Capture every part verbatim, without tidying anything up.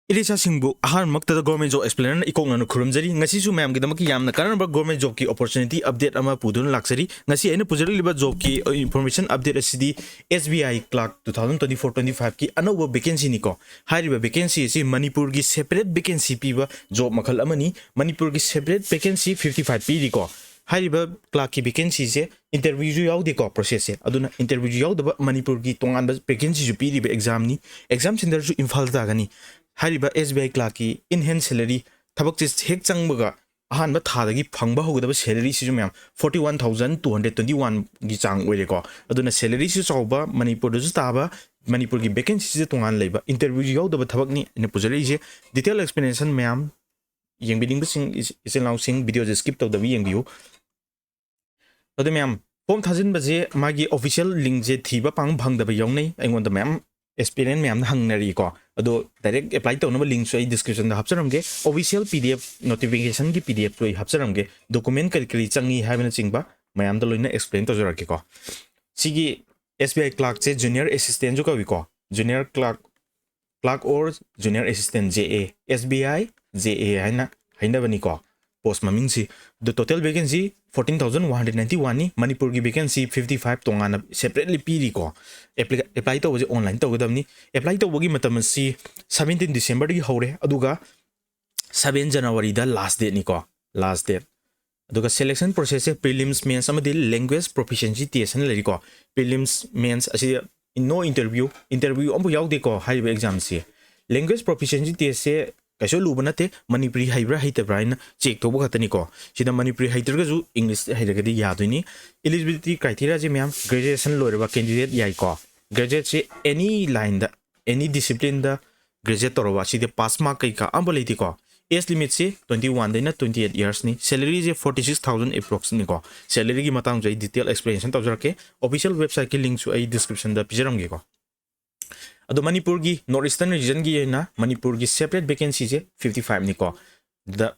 ꯏꯂꯤꯁꯥꯁꯤꯡꯕꯨ ꯑꯍꯥꯟꯕꯃꯛꯇꯗ Government Job Explainerꯅ ꯏꯀꯣꯛꯅꯅ ꯈꯨꯔꯨꯝꯖꯔꯤ꯫ ꯉꯁꯤꯁꯨ ꯃꯌꯥꯝꯒꯤꯗꯃꯛꯀꯤ ꯌꯥꯝꯅ ꯀꯥꯟꯅꯔꯕ Government Jobꯀꯤ opportunity update ꯑꯃ ꯄꯨꯗꯨꯅ ꯂꯥꯛꯆꯔꯤ꯫ ꯉꯁꯤ ꯑꯩꯅ ꯄꯨꯖꯔꯛꯂꯤꯕ Jobꯀꯤ information update ꯑꯁꯤꯗꯤ S B I Clerk two thousand twenty-four twenty-fiveꯀꯤ ꯑꯅꯧꯕ vacancyꯅꯤꯀꯣ꯫ ꯍꯥꯏꯔꯤꯕ vacancy ꯑꯁꯤ ꯃꯅꯤꯄꯨꯔꯒꯤ separate vacancy ꯄꯤꯕ job ꯃꯈꯜ ꯑꯃꯅꯤ꯫ ꯃꯅꯤꯄꯨꯔꯒꯤ separate vacancy fifty five ꯄꯤꯔꯤꯀꯣ꯫ ꯍꯥꯏꯔꯤꯕ clerkꯀꯤ vacancyꯁꯦ interviewꯁꯨ ꯌꯥꯎꯗꯦꯀꯣ processꯁꯦ꯫ ꯑꯗꯨꯅ interviewꯁꯨ ꯌꯥꯎꯗꯕ ꯃꯅꯤꯄꯨꯔꯒꯤ ꯇꯣꯉꯥꯟꯕ vacancyꯁꯨ ꯄꯤꯔꯤꯕ examꯅꯤ꯫ Exam centreꯁꯨ ꯏꯝꯐꯥꯜ ꯇꯥꯒꯅꯤ꯫ ꯍꯥꯏꯔꯤꯕ S B I clerkꯀꯤ in hand salary, ꯊꯕꯛꯁꯦ ꯍꯦꯛ ꯆꯪꯕꯒ ꯑꯍꯥꯟꯕ ꯊꯥꯗꯒꯤ ꯐꯪꯕ ꯍꯧꯒꯗꯕ salaryꯁꯤꯁꯨ ꯃꯌꯥꯝ forty one thousand two hundred twenty oneꯒꯤ ꯆꯥꯡ ꯑꯣꯏꯔꯦꯀꯣ꯫ ꯑꯗꯨꯅ salaryꯁꯨ ꯆꯥꯎꯕ, ꯃꯅꯤꯄꯨꯔꯗꯁꯨ ꯇꯥꯕ, ꯃꯅꯤꯄꯨꯔꯒꯤ vacancyꯁꯤꯗ ꯇꯣꯉꯥꯟꯅ ꯂꯩꯕ, interviewꯁꯨ ꯌꯥꯎꯗꯕ ꯊꯕꯛꯅꯤ ꯑꯩꯅ ꯄꯨꯖꯔꯛꯏꯁꯦ꯫ Detail explanation ꯃꯌꯥꯝ ꯌꯦꯡꯕꯤꯅꯤꯡꯕꯁꯤꯡ, ꯏꯆ-, ꯏꯆꯤꯜ ꯏꯅꯥꯎꯁꯤꯡ, videoꯁꯦ skip ꯇꯧꯗꯕꯤ ꯌꯦꯡꯕꯤꯌꯨ꯫ ꯑꯗꯨ ꯃꯌꯥꯝ, form ꯊꯥꯖꯤꯟꯕꯁꯦ ꯃꯥꯒꯤ official linkꯁꯦ ꯊꯤꯕ ꯄꯥꯡ ꯐꯪꯗꯕ ꯌꯥꯎꯅꯩ꯫ ꯑꯩꯉꯣꯟꯗ ꯃꯌꯥꯝ aspirant ꯃꯌꯥꯝꯅ ꯍꯪꯅꯔꯤꯀꯣ꯫ ꯑꯗꯣ direct apply ꯇꯧꯅꯕ linkꯁꯨ ꯑꯩ descriptionꯗ ꯍꯥꯞꯆꯔꯝꯒꯦ꯫ Official P D F notificationꯒꯤ P D Fꯁꯨ ꯑꯩ ꯍꯥꯞꯆꯔꯝꯒꯦ꯫ Document ꯀꯔꯤ ꯀꯔꯤ ꯆꯪꯉꯤ ꯍꯥꯏꯕꯅꯆꯤꯡꯕ ꯃꯌꯥꯝꯗ ꯂꯣꯏꯅ explain ꯇꯧꯖꯔꯛꯀꯦꯀꯣ꯫ ꯁꯤꯒꯤ S B I clerkꯁꯦ junior assistantꯁꯨ ꯀꯧꯏꯀꯣ꯫ Junior clerk, clerk or junior assistant, J A, S B I, J A ꯍꯥꯏꯅ ꯍꯥꯏꯅꯕꯅꯤꯀꯣ post ꯃꯃꯤꯡꯁꯤ꯫ ꯑꯗꯣ total vacancy fourteen thousand one hundred ninety oneꯅꯤ꯫ ꯃꯅꯤꯄꯨꯔꯒꯤ vacancy fifty five ꯇꯣꯉꯥꯟꯅ separately ꯄꯤꯔꯤꯀꯣ꯫ Apply, apply ꯇꯧꯕꯁꯦ online ꯇꯧꯒꯗꯕꯅꯤ꯫ Apply ꯇꯧꯕꯒꯤ ꯃꯇꯝ ꯑꯁꯤ seventeen Decemberꯗꯒꯤ ꯍꯧꯔꯦ, ꯑꯗꯨꯒ seven Januaryꯗ last dateꯅꯤꯀꯣ, last date꯫ ꯑꯗꯨꯒ selection processꯁꯦ prelims, mains ꯑꯃꯗꯤ language proficiency test ꯍꯥꯏꯅ ꯂꯩꯔꯤꯀꯣ꯫ Prelims, mains ꯑꯁꯤ no interview, interview ꯑꯃꯐꯥꯎ ꯌꯥꯎꯗꯦꯀꯣ ꯍꯥꯏꯔꯤꯕ examꯁꯤ꯫ Language proficiency testꯁꯦ ꯀꯩꯁꯨ ꯂꯨꯕ ꯅꯠꯇꯦ, ꯃꯅꯤꯄꯨꯔꯤ ꯍꯩꯕ꯭ꯔꯥ ꯍꯩꯇꯕ꯭ꯔꯥ ꯍꯥꯏꯅ check ꯇꯧꯕ ꯈꯛꯇꯅꯤꯀꯣ꯫ ꯁꯤꯗ ꯃꯅꯤꯄꯨꯔꯤ ꯍꯩꯇ꯭ꯔꯒꯁꯨ English ꯍꯩꯔꯒꯗꯤ ꯌꯥꯗꯣꯏꯅꯤ꯫ Eligibility criteriaꯁꯦ ꯃꯌꯥꯝ graduation ꯂꯣꯏꯔꯕ candidate ꯌꯥꯏꯀꯣ꯫ Graduateꯁꯦ any lineꯗ, any disciplineꯗ graduate ꯇꯧꯔꯕ, ꯁꯤꯗꯤ pass mark ꯀꯩꯀꯥ ꯑꯝꯕ ꯂꯩꯇꯦꯀꯣ꯫ Age limitꯁꯤ twenty oneꯗꯩꯅ twenty eight yearsꯅꯤ꯫ Salaryꯁꯦ forty six thousand approxꯅꯤꯀꯣ꯫ Salaryꯒꯤ ꯃꯇꯥꯡꯁꯨ ꯑꯩ detail explanation ꯇꯧꯖꯔꯛꯀꯦ꯫ Official websiteꯀꯤ linkꯁꯨ ꯑꯩ descriptionꯗ ꯄꯤꯖꯔꯝꯒꯦꯀꯣ꯫ ꯑꯗꯣ ꯃꯅꯤꯄꯨꯔꯒꯤ North Eastern regionꯒꯤ ꯑꯣꯏꯅ ꯃꯅꯤꯄꯨꯔꯒꯤ separate vacancyꯁꯦ fifty fiveꯅꯤꯀꯣ꯫ ꯗ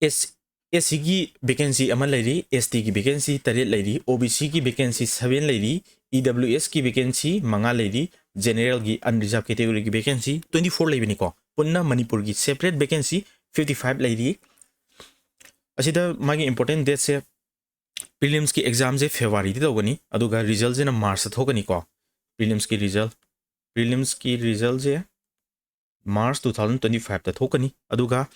S, SCꯒꯤ vacancy ꯑꯃ ꯂꯩꯔꯤ, STꯒꯤ vacancy ꯇꯔꯦꯠ ꯂꯩꯔꯤ, OBCꯒꯤ vacancy seven ꯂꯩꯔꯤ, EWSꯀꯤ vacancy ꯃꯉꯥ ꯂꯩꯔꯤ, ꯖꯦꯅꯔꯦꯜꯒꯤ ꯑꯟꯔꯤꯖꯥꯔꯕ ꯀꯦꯇꯦꯒꯣꯔꯤꯒꯤ ꯚꯦꯀꯦꯟꯁꯤ ꯇ꯭ꯋꯦꯟꯇꯤ ꯐꯣꯔ ꯂꯩꯕꯅꯤꯀꯣ꯫ ꯄꯨꯟꯅ ꯃꯅꯤꯄꯨꯔꯒꯤ ꯁꯦꯄꯔꯦꯠ ꯚꯦꯀꯦꯟꯁꯤ ꯐꯤꯐꯇꯤ ꯐꯥꯏꯚ ꯂꯩꯔꯤ꯫ ꯑꯁꯤꯗ ꯃꯥꯒꯤ ꯏꯝꯄꯣꯔꯇꯦꯟ ꯗꯦꯠꯁꯦ ꯄ꯭ꯔꯤꯂꯤꯝꯁꯀꯤ ꯑꯦꯛꯖꯥꯝꯁꯦ ꯐꯦꯕ꯭ꯔꯨꯋꯥꯔꯤꯗ ꯇꯧꯒꯅꯤ, ꯑꯗꯨꯒ ꯔꯤꯖꯜꯁꯤꯅ ꯃꯥꯔꯁꯇ ꯊꯣꯛꯀꯅꯤꯀꯣ꯫ ꯄ꯭ꯔꯤꯂꯤꯝꯁꯀꯤ ꯔꯤꯖꯜ ꯄ꯭ꯔꯤꯂꯤꯝꯁꯀꯤ ꯔꯤꯖꯜꯁꯦ ꯃꯥꯔꯁ ꯇꯨ ꯊꯥꯎꯖꯟ ꯇ꯭ꯋꯦꯟꯇꯤ ꯐꯥꯏꯚꯇ ꯊꯣꯛꯀꯅꯤ, ꯑꯗꯨꯒ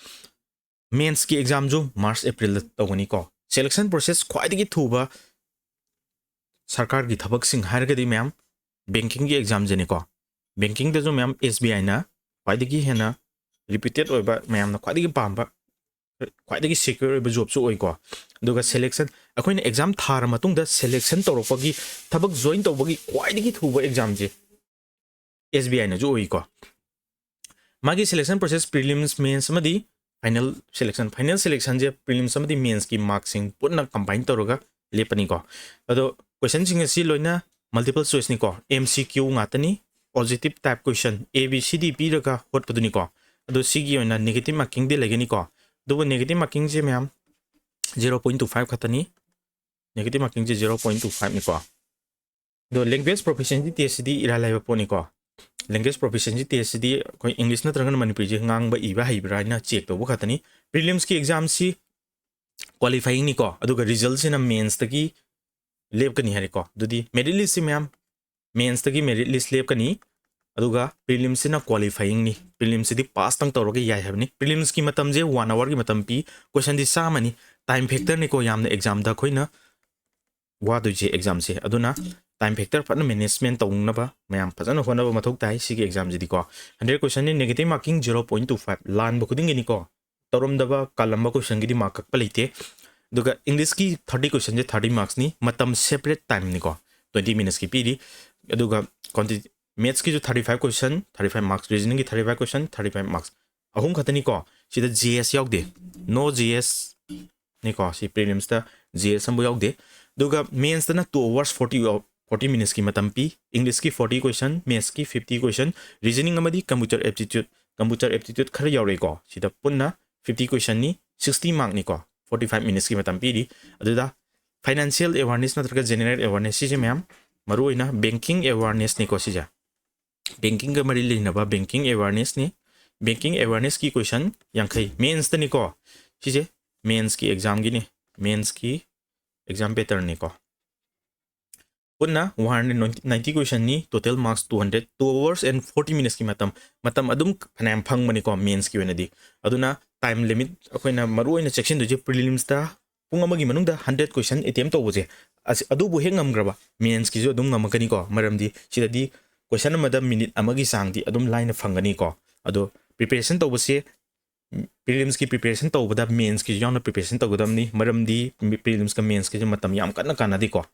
ꯃꯦꯟꯁꯀꯤ ꯑꯦꯛꯖꯥꯝꯁꯨ ꯃꯥꯔꯁ ꯑꯦꯄ꯭ꯔꯤꯜꯗ ꯇꯧꯒꯅꯤꯀꯣ꯫ ꯁꯦꯂꯦꯛꯁꯟ ꯄ꯭ꯔꯣꯁꯦꯁ ꯈ꯭ꯋꯥꯏꯗꯒꯤ ꯊꯨꯕ ꯁꯔꯀꯥꯔꯒꯤ ꯊꯕꯛꯁꯤꯡ ꯍꯥꯏꯔꯒꯗꯤ ꯃꯌꯥꯝ ꯕꯦꯡꯀꯤꯡꯒꯤ ꯑꯦꯛꯖꯥꯝꯁꯤꯅꯤꯀꯣ꯫ ꯕꯦꯡꯀꯤꯡꯗꯁꯨ ꯃꯌꯥꯝ ꯑꯦꯁ ꯕꯤ ꯑꯥꯏꯅ ꯈ꯭ꯋꯥꯏꯗꯒꯤ ꯍꯦꯟꯅ ꯔꯤꯄ꯭ꯌꯨꯇꯦꯠ ꯑꯣꯏꯕ, ꯃꯌꯥꯝꯅ ꯈ꯭ꯋꯥꯏꯗꯒꯤ ꯄꯥꯝꯕ, ꯈ꯭ꯋꯥꯏꯗꯒꯤ ꯁꯦꯀ꯭ꯌꯣꯔ ꯑꯣꯏꯕ ꯖꯣꯕꯁꯨ ꯑꯣꯏꯀꯣ꯫ ꯑꯗꯨꯒ ꯁꯦꯂꯦꯛꯁꯟ, ꯑꯩꯈꯣꯏꯅ ꯑꯦꯛꯖꯥꯝ ꯊꯥꯔ ꯃꯇꯨꯡꯗ ꯁꯦꯂꯦꯛꯁꯟ ꯇꯧꯔꯛꯄꯒꯤ, ꯊꯕꯛ ꯖꯣꯏꯟ ꯇꯧꯕꯒꯤ ꯈ꯭ꯋꯥꯏꯗꯒꯤ ꯊꯨꯕ ꯑꯦꯛꯖꯥꯝꯁꯦ ꯑꯦꯁ ꯕꯤ ꯑꯥꯏꯅꯁꯨ ꯑꯣꯏꯀꯣ꯫ ꯃꯥꯒꯤ ꯁꯦꯂꯦꯛꯁꯟ ꯄ꯭ꯔꯣꯁꯦꯁ ꯄ꯭ꯔꯤꯂꯤꯝꯁ, ꯃꯦꯟꯁ ꯑꯃꯗꯤ ꯐꯥꯏꯅꯦꯜ ꯁꯦꯂꯦꯛꯁꯟ꯫ ꯐꯥꯏꯅꯦꯜ ꯁꯦꯂꯦꯛꯁꯟꯁꯦ ꯄ꯭ꯔꯤꯂꯤꯝꯁ ꯑꯃꯗꯤ ꯃꯦꯟꯁꯀꯤ ꯃꯥꯔꯛꯁꯤꯡ ꯄꯨꯟꯅ ꯀꯝꯕꯥꯏꯟ ꯇꯧꯔꯒ ꯂꯦꯞꯄꯅꯤꯀꯣ꯫ ꯑꯗꯣ ꯀꯣꯏꯁꯟꯁꯤꯡ ꯑꯁꯤ ꯂꯣꯏꯅ ꯃꯜꯇꯤꯄꯜ ꯆꯣꯏꯁꯅꯤꯀꯣ, ꯑꯦꯝ ꯁꯤ ꯀ꯭ꯌꯨ ꯉꯥꯛꯇꯅꯤ꯫ Objective type question A B C D ꯄꯤꯔꯒ ꯍꯣꯠꯄꯗꯨꯅꯤꯀꯣ꯫ ꯑꯗꯣ ꯁꯤꯒꯤ ꯑꯣꯏꯅ ꯅꯦꯒꯦꯇꯤꯞ ꯃꯥꯔꯀꯤꯡꯗꯤ ꯂꯩꯒꯅꯤꯀꯣ꯫ ꯑꯗꯨꯕꯨ ꯅꯦꯒꯦꯇꯤꯞ ꯃꯥꯔꯀꯤꯡꯁꯦ ꯃꯌꯥꯝ ꯖꯦꯔꯣ ꯄꯣꯏꯟ ꯇꯨ ꯐꯥꯏꯚ ꯈꯛꯇꯅꯤ꯫ ꯅꯦꯒꯦꯇꯤꯞ ꯃꯥꯔꯀꯤꯡꯁꯦ ꯖꯦꯔꯣ ꯄꯣꯏꯟ ꯇꯨ ꯐꯥꯏꯚꯅꯤꯀꯣ꯫ ꯑꯗꯣ ꯂꯦꯡꯒ꯭ꯋꯦꯖ ꯄ꯭ꯔꯣꯐꯤꯁꯤꯌꯦꯟꯁꯤ ꯇꯦꯁꯁꯤꯗꯤ ꯏꯔꯥꯏ ꯂꯥꯏꯕ ꯄꯣꯠꯅꯤꯀꯣ꯫ ꯂꯦꯡꯒ꯭ꯋꯦꯖ ꯄ꯭ꯔꯣꯐꯤꯁꯤꯌꯦꯟꯁꯤ ꯇꯦꯁꯁꯤꯗꯤ ꯑꯩꯈꯣꯏ ꯏꯪꯂꯤꯁ ꯅꯠꯇ꯭ꯔꯒꯅ ꯃꯅꯤꯄꯨꯔꯤꯁꯦ ꯉꯥꯡꯕ ꯏꯕ ꯍꯩꯕ꯭ꯔꯥ ꯍꯥꯏꯅ ꯆꯦꯛ ꯇꯧꯕ ꯈꯛꯇꯅꯤ꯫ ꯄ꯭ꯔꯤꯂꯤꯝꯁꯀꯤ ꯑꯦꯛꯖꯥꯝꯁꯤ ꯀ꯭ꯋꯥꯂꯤꯐꯥꯏꯌꯤꯡꯅꯤꯀꯣ, ꯑꯗꯨꯒ ꯔꯤꯖꯜꯁꯤꯅ ꯃꯦꯟꯁꯇꯒꯤ ꯂꯦꯞꯀꯅꯤ ꯍꯥꯏꯔꯦꯀꯣ꯫ ꯑꯗꯨꯗꯤ ꯃꯦꯔꯤꯠ ꯂꯤꯁꯁꯤ ꯃꯌꯥꯝ ꯃꯦꯟꯁꯇꯒꯤ ꯃꯦꯔꯤꯠ ꯂꯤꯁ ꯂꯦꯞꯀꯅꯤ, ꯑꯗꯨꯒ ꯄ꯭ꯔꯤꯂꯤꯝꯁꯁꯤꯅ ꯀ꯭ꯋꯥꯂꯤꯐꯥꯏꯌꯤꯡꯅꯤ꯫ ꯄ꯭ꯔꯤꯂꯤꯝꯁꯁꯤꯗꯤ ꯄꯥꯁꯇꯪ ꯇꯧꯔꯒ ꯌꯥꯏ ꯍꯥꯏꯕꯅꯤ꯫ ꯄ꯭ꯔꯤꯂꯤꯝꯁꯀꯤ ꯃꯇꯝꯁꯦ ꯋꯥꯟ ꯑꯋꯥꯔꯒꯤ ꯃꯇꯝ ꯄꯤ꯫ ꯀꯣꯏꯁꯟꯗꯤ ꯆꯥꯝꯃꯅꯤ꯫ ꯇꯥꯏꯝ ꯐꯦꯛꯇꯔꯅꯤꯀꯣ ꯌꯥꯝꯅ ꯑꯦꯛꯖꯥꯝꯗ ꯑꯩꯈꯣꯏꯅ ꯋꯥꯗꯣꯏꯁꯦ ꯑꯦꯛꯖꯥꯝꯁꯦ꯫ ꯑꯗꯨꯅ ꯇꯥꯏꯝ ꯐꯦꯛꯇꯔ ꯐꯖꯅ ꯃꯦꯅꯦꯖꯃꯦꯟ ꯇꯧꯅꯕ ꯃꯌꯥꯝ ꯐꯖꯅ ꯍꯣꯠꯅꯕ ꯃꯊꯧ ꯇꯥꯏ ꯁꯤꯒꯤ ꯑꯦꯛꯖꯥꯝꯁꯤꯗꯤꯀꯣ꯫ ꯍꯟꯗ꯭ꯔꯦꯠ ꯀꯣꯏꯁꯟꯅꯤ, negative marking zero point two five, ꯂꯥꯟꯕ ꯈꯨꯗꯤꯡꯒꯤꯅꯤꯀꯣ꯫ ꯇꯧꯔꯝꯗꯕ, ꯀꯥꯜꯂꯝꯕ ꯀꯣꯏꯁꯟꯒꯤꯗꯤ ꯃꯥꯔꯛ ꯀꯛꯄ ꯂꯩꯇꯦ꯫ ꯑꯗꯨꯒ ꯏꯪꯂꯤꯁꯀꯤ ꯊꯥꯔꯇꯤ ꯀꯣꯏꯁꯟꯁꯦ ꯊꯥꯔꯇꯤ ꯃꯥꯔꯛꯁꯅꯤ꯫ ꯃꯇꯝ ꯁꯦꯄꯔꯦꯠ ꯇꯥꯏꯝꯅꯤꯀꯣ, ꯇ꯭ꯋꯦꯟꯇꯤ ꯃꯤꯅꯠꯁꯀꯤ ꯄꯤꯔꯤ꯫ ꯑꯗꯨꯒ ꯀ꯭ꯋꯥꯟꯇꯤ ꯃꯦꯠꯁꯀꯤꯁꯨ thirty five question, thirty five marks, ꯔꯤꯖꯅꯤꯡꯒꯤ thirty five question, thirty five marks. ꯑꯍꯨꯝ ꯈꯛꯇꯅꯤꯀꯣ꯫ ꯁꯤꯗ ꯖꯤ ꯑꯦꯁ ꯌꯥꯎꯗꯦ, ꯅꯣ ꯖꯤ ꯑꯦꯁ ꯅꯤꯀꯣ꯫ ꯁꯤ ꯄ꯭ꯔꯤꯂꯤꯝꯁꯇ ꯖꯤ ꯑꯦꯁ ꯑꯃꯕꯨ ꯌꯥꯎꯗꯦ꯫ ꯑꯗꯨꯒ ꯃꯦꯟꯁꯇꯅ ꯇꯨ ꯑꯋꯥꯔꯁ ꯐꯣꯔꯇꯤ, ꯐꯣꯔꯇꯤ ꯃꯤꯅꯠꯁꯀꯤ ꯃꯇꯝ ꯄꯤ꯫ ꯏꯪꯂꯤꯁꯀꯤ ꯐꯣꯔꯇꯤ ꯀꯣꯏꯁꯟ, ꯃꯦꯠꯁꯀꯤ ꯐꯤꯐꯇꯤ ꯀꯣꯏꯁꯟ, ꯔꯤꯖꯅꯤꯡ ꯑꯃꯗꯤ ꯀꯝꯄ꯭ꯌꯨꯇꯔ ꯑꯦꯞꯇꯤꯇ꯭ꯌꯨꯠ, ꯀꯝꯄ꯭ꯌꯨꯇꯔ ꯑꯦꯞꯇꯤꯇ꯭ꯌꯨꯠ ꯈꯔ ꯌꯥꯎꯔꯛꯏꯀꯣ꯫ ꯁꯤꯗ ꯄꯨꯟꯅ ꯐꯤꯐꯇꯤ ꯀꯣꯏꯁꯟꯅꯤ, ꯁꯤꯛꯁꯇꯤ ꯃꯥꯔꯛꯅꯤꯀꯣ꯫ ꯐꯣꯔꯇꯤ ꯐꯥꯏꯚ ꯃꯤꯅꯠꯁꯀꯤ ꯃꯇꯝ ꯄꯤꯔꯤ꯫ ꯑꯗꯨꯗ ꯐꯥꯏꯅꯥꯟꯁꯤꯌꯦꯜ ꯑꯦꯋꯥꯔꯅꯦꯁ ꯅꯠꯇ꯭ꯔꯒ ꯖꯦꯅꯔꯦꯜ ꯑꯦꯋꯥꯔꯅꯦꯁ, ꯁꯤꯁꯦ ꯃꯌꯥꯝ ꯃꯔꯨꯑꯣꯏꯅ ꯕꯦꯡꯀꯤꯡ ꯑꯦꯋꯥꯔꯅꯦꯁꯅꯤꯀꯣ ꯁꯤꯁꯦ꯫ ꯕꯦꯡꯀꯤꯡꯒ ꯃꯔꯤ ꯂꯩꯅꯕ ꯕꯦꯡꯀꯤꯡ ꯑꯦꯋꯥꯔꯅꯦꯁꯅꯤ꯫ ꯕꯦꯡꯀꯤꯡ ꯑꯦꯋꯥꯔꯅꯦꯁꯀꯤ ꯀꯣꯏꯁꯟ ꯌꯥꯡꯈꯩ, ꯃꯦꯟꯁꯇꯅꯤꯀꯣ꯫ ꯁꯤꯁꯦ ꯃꯦꯟꯁꯀꯤ ꯑꯦꯛꯖꯥꯝꯒꯤꯅꯤ, ꯃꯦꯟꯁꯀꯤ ꯑꯦꯛꯖꯥꯝ ꯄꯦꯇꯔꯟꯅꯤꯀꯣ꯫ ꯄꯨꯟꯅ ꯋꯥꯟ ꯍꯟꯗ꯭ꯔꯦꯠ ꯅꯥꯏꯟꯇꯤ ꯀꯣꯏꯁꯟꯅꯤ, total marks two hundred, two hours and forty ꯃꯤꯅꯠꯁꯀꯤ ꯃꯇꯝ, ꯃꯇꯝ ꯑꯗꯨꯝ ꯐꯅꯌꯥꯝ ꯐꯪꯕꯅꯤꯀꯣ ꯃꯦꯟꯁꯀꯤ ꯑꯣꯏꯅꯗꯤ꯫ ꯑꯗꯨꯅ ꯇꯥꯏꯝ ꯂꯤꯃꯤꯠ ꯑꯩꯈꯣꯏꯅ ꯃꯔꯨꯑꯣꯏꯅ ꯆꯦꯛꯁꯤꯟꯗꯣꯏꯁꯦ ꯄ꯭ꯔꯤꯂꯤꯝꯁꯇ ꯄꯨꯡ ꯑꯃꯒꯤ ꯃꯅꯨꯡꯗ ꯍꯟꯗ꯭ꯔꯦꯠ ꯀꯣꯏꯁꯟ ꯑꯦꯇꯦꯝ ꯇꯧꯕꯁꯦ, ꯑꯁ, ꯑꯗꯨꯕꯨ ꯍꯦꯛ ꯉꯝꯈ꯭ꯔꯕ ꯃꯦꯟꯁꯀꯤꯁꯨ ꯑꯗꯨꯝ ꯉꯝꯃꯛꯀꯅꯤꯀꯣ꯫ ꯃꯔꯝꯗꯤ ꯁꯤꯗꯗꯤ ꯀꯣꯏꯁꯟ ꯑꯃꯗ ꯃꯤꯅꯤꯠ ꯑꯃꯒꯤ ꯆꯥꯡꯗꯤ ꯑꯗꯨꯝ ꯂꯥꯏꯅ ꯐꯪꯒꯅꯤꯀꯣ꯫ ꯑꯗꯣ ꯄ꯭ꯔꯤꯄꯦꯔꯦꯁꯟ ꯇꯧꯕꯁꯦ, ꯄ꯭ꯔꯤꯂꯤꯝꯁꯀꯤ ꯄ꯭ꯔꯤꯄꯦꯔꯦꯁꯟ ꯇꯧꯕꯗ ꯃꯦꯟꯁꯀꯤꯁꯨ ꯌꯥꯎꯅ ꯄ꯭ꯔꯤꯄꯦꯔꯦꯁꯟ ꯇꯧꯒꯗꯕꯅꯤ꯫ ꯃꯔꯝꯗꯤ ꯄ꯭ꯔꯤꯂꯤꯝꯁꯀ ꯃꯦꯟꯁꯀꯤꯁꯨ ꯃꯇꯝ ꯌꯥꯝ ꯀꯟꯅ ꯀꯥꯟꯅꯗꯦꯀꯣ꯫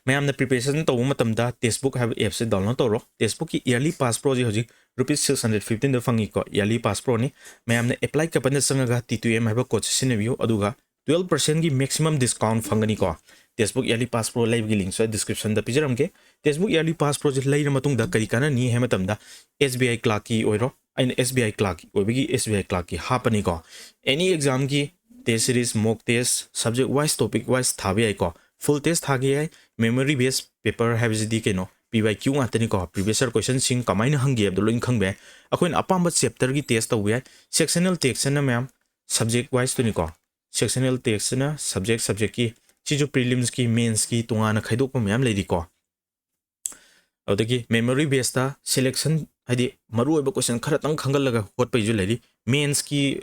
ꯃꯌꯥꯝꯅ ꯄ꯭ꯔꯤꯄꯦꯔꯦꯁꯟ ꯇꯧꯕ ꯃꯇꯝꯗ ꯇꯦꯛꯁꯕꯨꯛ ꯍꯥꯏꯕ ꯑꯦꯞꯁꯦ ꯗꯥꯎꯟꯂꯣꯗ ꯇꯧꯔꯣ꯫ ꯇꯦꯛꯁꯕꯨꯛꯀꯤ ꯏꯌꯔꯂꯤ ꯄꯥꯁ ꯄ꯭ꯔꯣꯁꯦ ꯍꯧꯖꯤꯛ ꯔꯨꯄꯤꯁ ꯁꯤꯛꯁ ꯍꯟꯗ꯭ꯔꯦꯠ ꯐꯤꯐꯇꯤꯟꯗ ꯐꯪꯉꯤꯀꯣ, ꯏꯌꯔꯂꯤ ꯄꯥꯁ ꯄ꯭ꯔꯣꯅꯤ꯫ ꯃꯌꯥꯝꯅ ꯑꯦꯄ꯭ꯂꯥꯏ ꯀꯄꯟꯗ ꯆꯪꯉꯒ ꯇꯤ ꯇꯨ ꯑꯦꯝ ꯍꯥꯏꯕ ꯀꯣꯗꯁꯦ ꯁꯤꯖꯤꯟꯅꯕꯤꯌꯨ, ꯑꯗꯨꯒ ꯇꯨꯌꯦꯜꯞ ꯄꯥꯔꯁꯦꯟꯒꯤ ꯃꯦꯛꯁꯤꯃꯝ ꯗꯤꯁꯀꯥꯎꯟ ꯐꯪꯒꯅꯤꯀꯣ꯫ ꯇꯦꯛꯁꯕꯨꯛ ꯏꯌꯔꯂꯤ ꯄꯥꯁ ꯄ꯭ꯔꯣ ꯂꯩꯕꯒꯤ ꯂꯤꯡꯁꯨ ꯑꯩ ꯗꯤꯁꯀ꯭ꯔꯤꯞꯁꯟꯗ ꯄꯤꯖꯔꯝꯒꯦ꯫ ꯇꯦꯛꯁꯕꯨꯛ ꯏꯌꯔꯂꯤ ꯄꯥꯁ ꯄ꯭ꯔꯣꯁꯦ ꯂꯩꯔ ꯃꯇꯨꯡꯗ ꯀꯔꯤ ꯀꯥꯟꯅꯅꯤ ꯍꯥꯏꯕ ꯃꯇꯝꯗ, ꯑꯦꯁ ꯕꯤ ꯑꯥꯏ ꯀ꯭ꯂꯥꯔꯛꯀꯤ ꯑꯣꯏꯔꯣ, ꯑꯩꯅ ꯑꯦꯁ ꯕꯤ ꯑꯥꯏ ꯀ꯭ꯂꯥꯔꯛꯀꯤ ꯑꯣꯏꯕꯒꯤ ꯑꯦꯁ ꯕꯤ ꯑꯥꯏ ꯀ꯭ꯂꯥꯔꯛꯀꯤ ꯍꯥꯞꯄꯅꯤꯀꯣ꯫ ꯑꯦꯅꯤ ꯑꯦꯛꯖꯥꯝꯒꯤ test series, mock test, subject wise, topic wise ꯊꯥꯕ ꯌꯥꯏꯀꯣ꯫ ꯐꯨꯜ ꯇꯦꯁ ꯊꯥꯒꯦ ꯌꯥꯏ꯫ ꯃꯦꯃꯣꯔꯤ ꯕꯦꯁ ꯄꯦꯄꯔ ꯍꯥꯏꯕꯁꯤꯗꯤ ꯀꯩꯅꯣ, ꯄꯤ ꯋꯥꯏ ꯀ꯭ꯌꯨ ꯉꯥꯛꯇꯅꯤꯀꯣ꯫ ꯄ꯭ꯔꯤꯚꯤꯌꯁ ꯏꯌꯔ ꯀꯣꯏꯁꯟꯁꯤꯡ ꯀꯃꯥꯏꯅ ꯍꯪꯒꯦ ꯍꯥꯏꯕꯗꯣ ꯂꯣꯏꯅ ꯈꯪꯕ ꯌꯥꯏ꯫ ꯑꯩꯈꯣꯏꯅ ꯑꯄꯥꯝꯕ ꯆꯦꯞꯇꯔꯒꯤ ꯇꯦꯁ ꯇꯧꯕ ꯌꯥꯏ꯫ ꯁꯦꯛꯁꯅꯦꯜ ꯇꯦꯛꯁꯅ ꯃꯌꯥꯝ ꯁꯕꯖꯦꯛ ꯋꯥꯏꯁꯇꯨꯅꯤꯀꯣ꯫ ꯁꯦꯛꯁꯅꯦꯜ ꯇꯦꯛꯁꯁꯤꯅ ꯁꯕꯖꯦꯛ ꯁꯕꯖꯦꯛꯀꯤ, ꯁꯤꯁꯨ ꯄ꯭ꯔꯤꯂꯤꯝꯁꯀꯤ, ꯃꯦꯟꯁꯀꯤ ꯇꯣꯉꯥꯟꯅ ꯈꯥꯏꯗꯣꯛꯄ ꯃꯌꯥꯝ ꯂꯩꯔꯤꯀꯣ꯫ ꯑꯗꯨꯗꯒꯤ ꯃꯦꯃꯣꯔꯤ ꯕꯦꯁꯇ ꯁꯦꯂꯦꯛꯁꯟ, ꯍꯥꯏꯗꯤ ꯃꯔꯨꯑꯣꯏꯕ ꯀꯣꯏꯁꯟ ꯈꯔꯇꯪ ꯈꯪꯒꯠꯂꯒ ꯍꯣꯠꯄꯒꯤꯁꯨ ꯂꯩꯔꯤ꯫ ꯃꯦꯟꯁꯀꯤ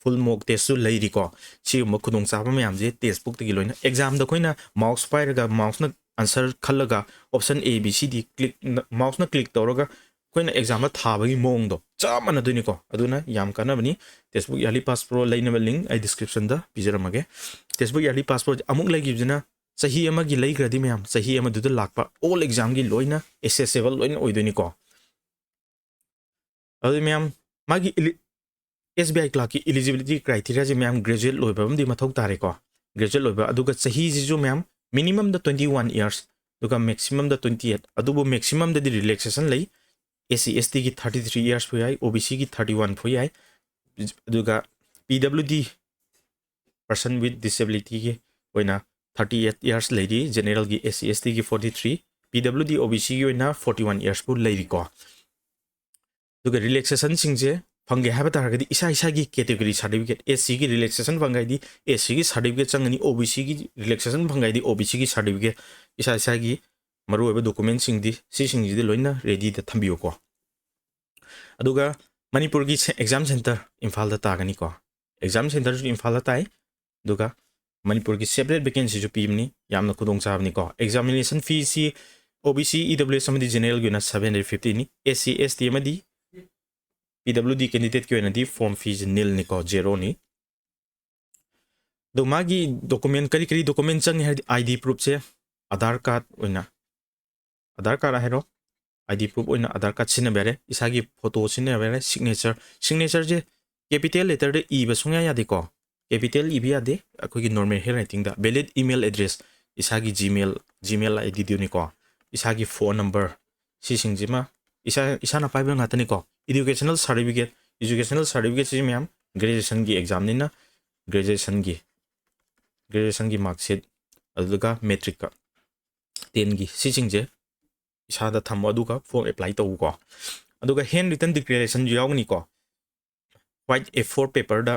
ꯐꯨꯜ ꯃꯣꯛ ꯇꯦꯁꯁꯨ ꯂꯩꯔꯤꯀꯣ꯫ ꯁꯤꯒꯨꯝꯕ ꯈꯨꯗꯣꯡꯆꯥꯕ ꯃꯌꯥꯝꯁꯦ ꯇꯦꯛꯁꯕꯨꯛꯇꯒꯤ ꯂꯣꯏꯅ, ꯑꯦꯛꯖꯥꯝꯗ ꯑꯩꯈꯣꯏꯅ ꯃꯥꯎꯁ ꯄꯥꯏꯔꯒ, ꯃꯥꯎꯁꯅ ꯑꯟꯁꯔ ꯈꯜꯂꯒ, ꯑꯣꯞꯁꯟ ꯑꯦ, ꯕꯤ, ꯁꯤ, ꯗꯤ ꯀ꯭ꯂꯤꯛ, ꯃꯥꯎꯁꯅ ꯀ꯭ꯂꯤꯛ ꯇꯧꯔꯒ ꯑꯩꯈꯣꯏꯅ ꯑꯦꯛꯖꯥꯝꯗ ꯊꯥꯕꯒꯤ ꯃꯑꯣꯡꯗꯣ ꯆꯞ ꯃꯥꯟꯅꯗꯣꯏꯅꯤꯀꯣ꯫ ꯑꯗꯨꯅ ꯌꯥꯝ ꯀꯥꯟꯅꯕꯅꯤ꯫ ꯇꯦꯛꯁꯕꯨꯛ ꯏꯌꯔꯂꯤ ꯄꯥꯁ ꯄ꯭ꯔꯣ ꯂꯩꯅꯕ ꯂꯤꯡ ꯑꯩ ꯗꯤꯁꯀ꯭ꯔꯤꯞꯁꯟꯗ ꯄꯤꯖꯔꯝꯃꯒꯦ꯫ ꯇꯦꯛꯁꯕꯨꯛ ꯏꯌꯔꯂꯤ ꯄꯥꯁ ꯄ꯭ꯔꯣ ꯑꯃꯨꯛ ꯂꯩꯈꯤꯕꯁꯤꯅ ꯆꯍꯤ ꯑꯃꯒꯤ ꯂꯩꯈ꯭ꯔꯗꯤ ꯃꯌꯥꯝ, ꯆꯍꯤ ꯑꯃꯗꯨꯗ ꯂꯥꯛꯄ ꯑꯣꯜ ꯑꯦꯛꯖꯥꯝꯒꯤ ꯂꯣꯏꯅ ꯑꯦꯁꯦꯁꯦꯕꯜ ꯂꯣꯏꯅ ꯑꯣꯏꯗꯣꯏꯅꯤꯀꯣ꯫ ꯑꯗꯨꯗꯤ ꯃꯌꯥꯝ, ꯃꯥꯒꯤ ꯑꯦꯁ ꯕꯤ ꯑꯥꯏ ꯀ꯭ꯂꯥꯔꯛꯀꯤ ꯏꯂꯤꯖꯤꯕꯤꯂꯤꯇꯤ ꯀ꯭ꯔꯥꯏꯇꯦꯔꯤꯌꯥꯁꯦ ꯃꯌꯥꯝ ꯒ꯭ꯔꯦꯖꯨꯑꯦꯠ ꯂꯣꯏꯕ ꯑꯃꯗꯤ ꯃꯊꯧ ꯇꯥꯔꯦꯀꯣ꯫ ꯒ꯭ꯔꯦꯖꯨꯑꯦꯠ ꯂꯣꯏꯕ, ꯑꯗꯨꯒ ꯆꯍꯤꯁꯤꯁꯨ ꯃꯌꯥꯝ ꯃꯤꯅꯤꯃꯝꯗ ꯇ꯭ꯋꯦꯟꯇꯤ ꯋꯥꯟ ꯏꯌꯔꯁ, ꯑꯗꯨꯒ ꯃꯦꯛꯁꯤꯃꯝꯗ ꯇ꯭ꯋꯦꯟꯇꯤ ꯑꯩꯠ, ꯑꯗꯨꯕꯨ ꯃꯦꯛꯁꯤꯃꯝꯗꯗꯤ ꯔꯤꯂꯦꯛꯁꯦꯁꯟ ꯂꯩ꯫ ꯑꯦꯁ ꯁꯤ ꯑꯦꯁ ꯇꯤꯒꯤ ꯊꯥꯔꯇꯤ ꯊ꯭ꯔꯤ ꯏꯌꯔꯁ ꯐꯥꯎ ꯌꯥꯏ, ꯑꯣ ꯕꯤ ꯁꯤꯒꯤ ꯊꯥꯔꯇꯤ ꯋꯥꯟ ꯐꯥꯎ ꯌꯥꯏ꯫ ꯑꯗꯨꯒ ꯄꯤ ꯗꯕ꯭ꯂꯤꯎ ꯗꯤ, ꯄꯔꯁꯟ ꯋꯤꯠ ꯗꯤꯁꯦꯕꯤꯂꯤꯇꯤꯒꯤ ꯑꯣꯏꯅ ꯊꯥꯔꯇꯤ ꯑꯩꯠ ꯏꯌꯔꯁ ꯂꯩꯔꯤ, ꯖꯦꯅꯦꯔꯦꯜꯒꯤ, ꯑꯦꯁ ꯁꯤ ꯑꯦꯁ ꯇꯤꯒꯤ ꯐꯣꯔꯇꯤ ꯊ꯭ꯔꯤ, ꯄꯤ ꯄꯤ ꯗꯕ꯭ꯂꯤꯎ ꯗꯤ ꯑꯣ ꯕꯤ ꯁꯤꯒꯤ ꯑꯣꯏꯅ ꯐꯣꯔꯇꯤ ꯋꯥꯟ ꯏꯌꯔꯁ ꯐꯥꯎ ꯂꯩꯔꯤꯀꯣ꯫ ꯑꯗꯨꯒ ꯔꯤꯂꯦꯛꯁꯦꯁꯟꯁꯤꯡꯁꯦ ꯐꯪꯒꯦ ꯍꯥꯏꯕ ꯇꯥꯔꯒꯗꯤ ꯏꯁꯥ ꯏꯁꯥꯒꯤ ꯀꯦꯇꯦꯒꯣꯔꯤ ꯁꯥꯔꯇꯤꯐꯤꯀꯦꯠ, ꯑꯦꯁ ꯁꯤꯒꯤ ꯔꯤꯂꯦꯛꯁꯦꯁꯟ ꯐꯪꯒꯦ ꯍꯥꯏꯗꯤ ꯑꯦꯁ ꯁꯤꯒꯤ ꯁꯥꯔꯇꯤꯐꯤꯀꯦꯠ ꯆꯪꯒꯅꯤ, ꯑꯣ ꯕꯤ ꯁꯤꯒꯤ ꯔꯤꯂꯦꯛꯁꯦꯁꯟ ꯐꯪꯒꯦ ꯍꯥꯏꯗꯤ ꯑꯣ ꯕꯤ ꯁꯤꯒꯤ ꯁꯥꯔꯇꯤꯐꯤꯀꯦꯠ, ꯏꯁꯥ ꯏꯁꯥꯒꯤ ꯃꯔꯨꯑꯣꯏꯕ ꯗꯣꯀꯨꯃꯦꯟꯁꯤꯡꯗꯤ ꯁꯤꯁꯤꯡꯁꯤꯗꯤ ꯂꯣꯏꯅ ꯔꯦꯗꯤꯗ ꯊꯝꯕꯤꯌꯨꯀꯣ꯫ ꯑꯗꯨꯒ ꯃꯅꯤꯄꯨꯔꯒꯤ ꯑꯦꯛꯖꯥꯝ ꯁꯦꯟꯇꯔ ꯏꯝꯐꯥꯜꯗ ꯇꯥꯒꯅꯤꯀꯣ꯫ ꯑꯦꯛꯖꯥꯝ ꯁꯦꯟꯇꯔꯁꯨ ꯏꯝꯐꯥꯜꯗ ꯇꯥꯏ꯫ ꯑꯗꯨꯒ ꯃꯅꯤꯄꯨꯔꯒꯤ ꯁꯦꯄꯔꯦꯠ ꯚꯦꯀꯦꯟꯁꯤꯁꯨ ꯄꯤꯕꯅꯤ, ꯌꯥꯝꯅ ꯈꯨꯗꯣꯡꯆꯥꯕꯅꯤꯀꯣ꯫ ꯑꯦꯛꯖꯥꯃꯤꯅꯦꯁꯟ ꯐꯤꯁꯤ ꯑꯣ ꯕꯤ ꯁꯤ, ꯏ ꯗꯕ꯭ꯂꯤꯎ ꯑꯦꯁ ꯑꯃꯗꯤ ꯖꯦꯅꯔꯦꯜꯒꯤ ꯑꯣꯏꯅ ꯁꯚꯦꯟ ꯍꯟꯗ꯭ꯔꯦꯠ ꯐꯤꯐꯇꯤꯅꯤ, ꯑꯦꯁ ꯁꯤ, ꯑꯦꯁ ꯇꯤ ꯑꯃꯗꯤ ꯄꯤ ꯗꯕ꯭ꯂꯤꯎ ꯗꯤ ꯀꯦꯟꯗꯤꯗꯦꯠꯀꯤ ꯑꯣꯏꯅꯗꯤ ꯐꯣꯔꯝ ꯐꯤꯁꯤ ꯅꯤꯜꯅꯤꯀꯣ, ꯖꯦꯔꯣꯅꯤ꯫ ꯑꯗꯣ ꯃꯥꯒꯤ ꯗꯣꯀꯨꯃꯦꯟ, ꯀꯔꯤ ꯀꯔꯤ ꯗꯣꯀꯨꯃꯦꯟ ꯆꯪꯉꯦ ꯍꯥꯏꯔꯗꯤ, ꯑꯥꯏ ꯗꯤ ꯄ꯭ꯔꯨꯐꯁꯦ, ꯑꯥꯙꯥꯔ ꯀꯥꯔꯗ ꯑꯣꯏꯅ, ꯑꯥꯙꯥꯔ ꯀꯥꯔꯗ ꯍꯥꯏꯔꯣ, ꯑꯥꯏ ꯗꯤ ꯄ꯭ꯔꯨꯐ ꯑꯣꯏꯅ ꯑꯥꯙꯥꯔ ꯀꯥꯔꯗ ꯁꯤꯖꯤꯟꯅꯕ ꯌꯥꯔꯦ, ꯏꯁꯥꯒꯤ ꯐꯣꯇꯣ ꯁꯤꯖꯤꯟꯅꯕ ꯌꯥꯔꯦ, ꯁꯤꯒꯅꯦꯆꯔ, ꯁꯤꯒꯅꯦꯆꯔꯁꯦ ꯀꯦꯄꯤꯇꯦꯜ ꯂꯦꯇꯔꯗ ꯏꯕ ꯁꯨꯡꯌꯥ ꯌꯥꯗꯦꯀꯣ, ꯀꯦꯄꯤꯇꯦꯜ ꯏꯕ ꯌꯥꯗꯦ, ꯑꯩꯈꯣꯏꯒꯤ ꯅꯣꯔꯃꯦꯜ ꯍꯦꯟ ꯔꯥꯏꯇꯤꯡꯗ꯫ ꯚꯦꯂꯤꯠ ꯏꯃꯦꯜ ꯑꯦꯗ꯭ꯔꯦꯁ, ꯏꯁꯥꯒꯤ ꯖꯤꯃꯦꯜ, ꯖꯤꯃꯦꯜ ꯑꯥꯏ ꯗꯤꯗꯨꯅꯤꯀꯣ, ꯏꯁꯥꯒꯤ ꯐꯣꯟ ꯅꯝꯕꯔ, ꯁꯤꯁꯤꯡꯁꯤꯃ ꯏꯁꯥ, ꯏꯁꯥꯅ ꯄꯥꯏꯕ ꯉꯥꯛꯇꯅꯤꯀꯣ꯫ ꯏꯗꯨꯀꯦꯁꯅꯦꯜ ꯁꯥꯔꯇꯤꯐꯤꯀꯦꯠ, ꯏꯗꯨꯀꯦꯁꯅꯦꯜ ꯁꯥꯔꯇꯤꯐꯤꯀꯦꯠꯁꯤ ꯃꯌꯥꯝ ꯒ꯭ꯔꯦꯖꯨꯑꯦꯁꯟꯒꯤ ꯑꯦꯛꯖꯥꯝꯅꯤꯅ, ꯒ꯭ꯔꯦꯖꯨꯑꯦꯁꯟꯒꯤ, ꯒ꯭ꯔꯦꯖꯨꯑꯦꯁꯟꯒꯤ ꯃꯥꯔꯛꯁꯤꯠ, ꯑꯗꯨꯒ ꯃꯦꯇ꯭ꯔꯤꯛꯀ ꯇꯦꯟꯒꯤ, ꯁꯤꯁꯤꯡꯁꯦ ꯏꯁꯥꯗ ꯊꯝꯃꯣ, ꯑꯗꯨꯒ ꯐꯣꯔꯝ ꯑꯦꯄ꯭ꯂꯥꯏ ꯇꯧꯀꯣ꯫ ꯑꯗꯨꯒ ꯍꯦꯟ ꯔꯤꯇꯟ ꯗꯤꯀ꯭ꯂꯦꯔꯦꯁꯟꯁꯨ ꯌꯥꯎꯒꯅꯤꯀꯣ꯫ ꯋꯥꯏꯠ ꯑꯦ ꯐꯣꯔ ꯄꯦꯄꯔꯗ